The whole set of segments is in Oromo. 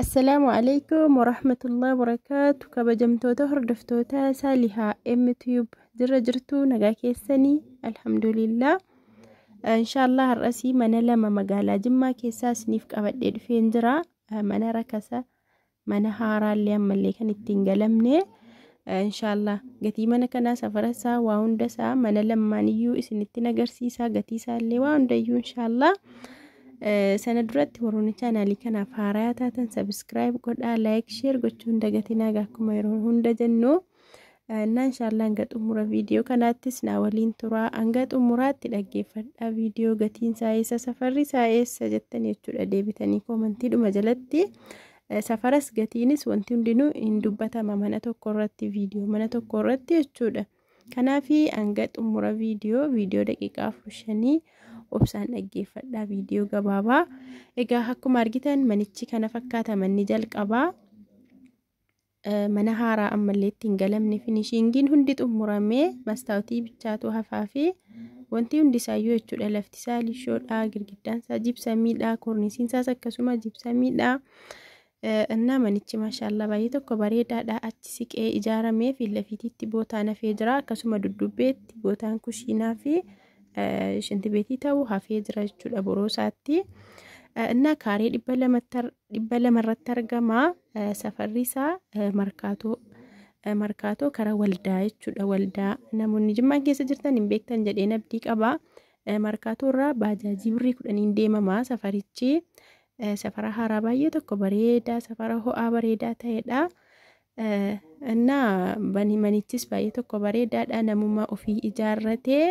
Assalaamu alaikum warahmatullahi wabarakaatu. Kabajamtoota hordoftoota Saalihaa M-Tube jirra jirtu, nagaa keessanii? Alhamdulillah. Inshaallah har'asii mana lama magaalaa Jimmaa keessaa isiniif qabadhee dhufeen jira. Mana rakasa, mana haaraallee ammallee kan ittiin galamne. Inshaallah gatii mana kanaa, safara isaa, waa hunda isaa, mana lammaaniyyuu isinitti agarsiisa, gatii isaallee, waa hundayyuu inshaallah. Sana duratti warroonni chaanaalii kanaaf haaraa taatan subscribe godhaa, like, share gochuun dagatinaa, akkuma yeroo hunda jennu. Na inshaallah hanga xumura viidiyoo kanaattis naa waliin turaa, hanga xumuraatti dhaggeeffadhaa viidiyoo. Gatiin isaa eessa, safarri isaa eessa jettan jechuudha deebitanii koomantiidhuma jalatti. Safaras gatiinis wanti hundinuu hin dubbatama mana tokko irratti, viidiyoo mana tokko irratti jechuudha. Kanaaf hanga xumura viidiyoo daqiiqaa 4-5 obsaan dhaggeeffadhaa, viidiyoo gabaabaa. Egaa akkuma argitan manichi kana fakkaata. Manni jalqabaa mana haaraa ammallee ittiin galamne, finishingiin hundi xumuramee mastaawutii bichaatu hafaa fi wanti hundi isaayyuu jechuudha. Lafti isaa lishoodha, girgiddaan isaa jibsamiidha, koornisiin isaas akkasuma jibsamiidha. Innaa manichi maashaallaa baay'ee tokko bareedaadha. Achi siqee ijaaramee fi lafiititti bootaan hafee jira. Akkasuma dudduubbeetti bootaan kushiinaa fi shintibeetii ta'u hafee jira jechuudha boroo isaatti. Innaa kaaree 200 irratti argama. Safarri isaa Markaatoo, Markaatoo karaa Waldaa jechuudha. Waldaa namoonni Jimmaan keessa jirtan hin beektan jedheen abdii qaba. Markaatoo irraa baajaajii birrii 10n deemama safarichi. Safara haaraa baay'ee tokko bareedaa, safara ho'aa bareedaa ta'edha. Innaa manichis baay'ee tokko bareedaadha. Namuma ofii ijaarratee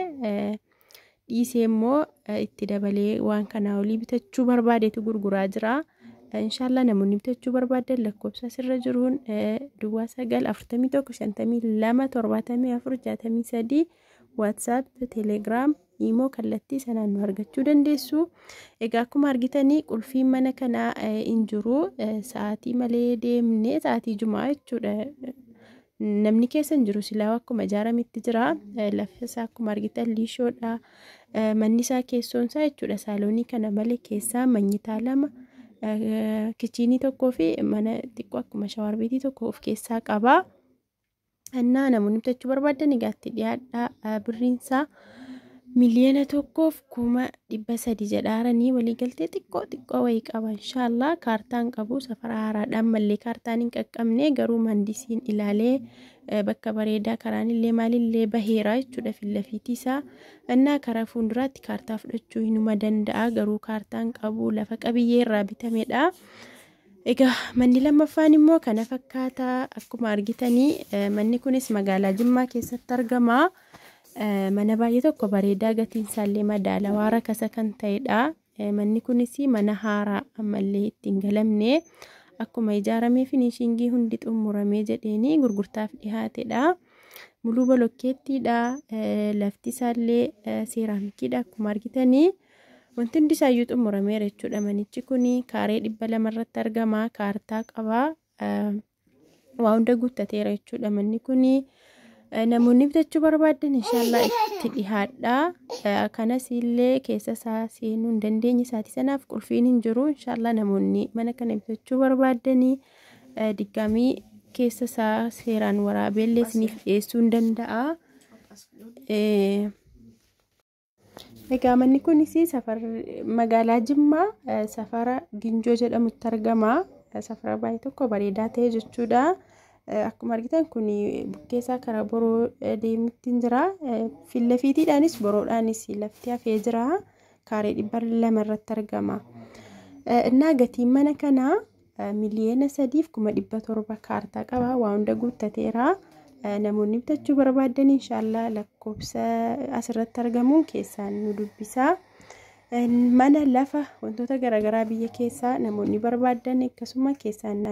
dhiisee immoo itti dabalee waan kanaa olii bitachuu barbaadetu gurguraa jira. Inshaallah namoonni bitachuu barbaadan lakkoofsa asirra jiruun 09 41 52 74 63, WhatsApp, Telegram, Imo, kallattii sanaan nu argachuu dandeessu. Egaa akkuma argitanii qulfiin mana kanaa hin jiru. Sa'aatii malee deemnee, sa'aatii jumaa jechuudha. Namni keessa hin jiru, silaa akkuma ijaarametti jira. Lafti isaa akkuma argitan liishoodha. Manni isaa keessoon isaa jechuudha. Saaloonii kana malee keessaa manyitaa lama, kichiinii tokkoo fi mana xiqqoo akkuma shawarbeetii tokko of keessaa qaba. Innaa namoonni bitachuu barbaadan egaa itti dhiyaadhaa. Birriin isaa 1,300,000 jedhaaranii, waliigaltee xiqqoo xiqqoo wayii qaba inshaallah. Kaartaan qabu, safara haaraadhaan mallee kaartaan hin qaqqabne, garuu mandisiin ilaalee bakka bareedaa, karaan illee maalillee baheera jechuudha fillafiitii isaa. Innaa karaa fuulduraatti kaartaa fudhachuu hinuma danda'a, garuu kaartaan qabu, lafa qabiyyee irraa bitamedha. Egaa manni lammaffaan immoo kana fakkaata. Akkuma argitanii manni kunis magaalaa Jimmaa keessatti argama. Mana baay'ee tokko bareedaa, gatiin isaallee madaalawaa, rakasa kan ta'edha. Manni kunis mana haaraa ammallee ittiin galamne, akkuma ijaaramee finishingii hundi xumuramee jedheeni gurgurtaaf dhiyaatedha. Muluu bolokkeettiidha. Lafti isaallee seeraamikiidha akkuma argitanii. Wanti hundi isaayyuu xumurameera jechuudha. Manichi kun kaaree 200 irratti argama. Kaartaa qaba. Waa hunda guuttateera jechuudha manni kun. Namoonni bitachuu barbaadan inshaallah itti dhihaadha. Kanas illee keessa isaa seenuu hin dandeenye, isaatii sanaaf qulfiin hin jiru. Inshaallah namoonni mana kana bitachuu barbaadanii diggaamii keessa isaa seeraan waraabeellee isiniif dhiyeessuu hin danda'a. Egaa manni kunis magaalaa Jimmaa safara Ginjoo jedhamutti argama. Safara baay'ee tokko bareedaa ta'e jechuudha. Akkuma argitan kun bukkee isaa karaa boroo deemutti jira. Fillafiitiidhaanis boroodhaanis lafti hafee jira. Kaaree 200 irratti argama. Innaa gatiin mana kanaa 3,700,000, kaartaa qaba, waa hunda guuttateera. Namoonni bitachuu barbaadan inshaallah lakkoofsa asirratti argamuun keessaan nu dubbisa. Mana, lafa, wantoota garaagaraa biyya keessaa namoonni barbaadan akkasuma keessaan